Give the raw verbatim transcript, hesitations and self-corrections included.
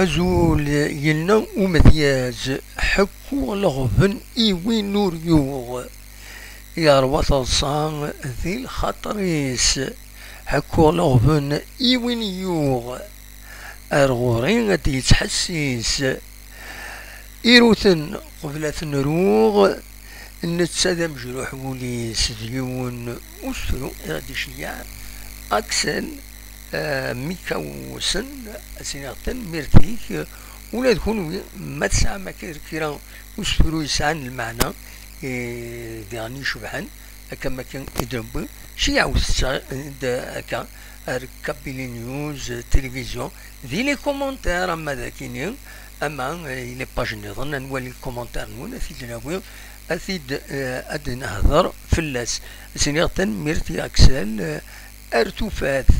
Azul, yenna umedyaz, ḥekkuɣ leɣben i win ur yuɣ, yerwa taḍsa di lxaṭer-is, ḥekkuɣ leɣben i win yuɣ, ar ɣur-i ad d-yettḥessis, iruten qbel ad ten-ruɣ, netta d amejruḥ wul-is d yiwen usefru i ɣ-d-iceyyeɛ Axel, eh, Mikawsen, ad s-iniɣ tanemmirt-ik, ula d kunwi ma tesɛam akka kra usefru yesɛan lmeɛna, eh, diɣen icebḥen, akka am wakken i d-newwi, ceyyɛet-tt-id akka ar Kabylie News Télévision, di les commentaires, ama d akini, ama, eh, les pages nniḍen, ad nwali les commentaires-nwen, ad t-id-nawi, ad t-id, eh, ad nehder fell-as. Ad s-iniɣ tanemmirt i Axel, eh, ar tufat.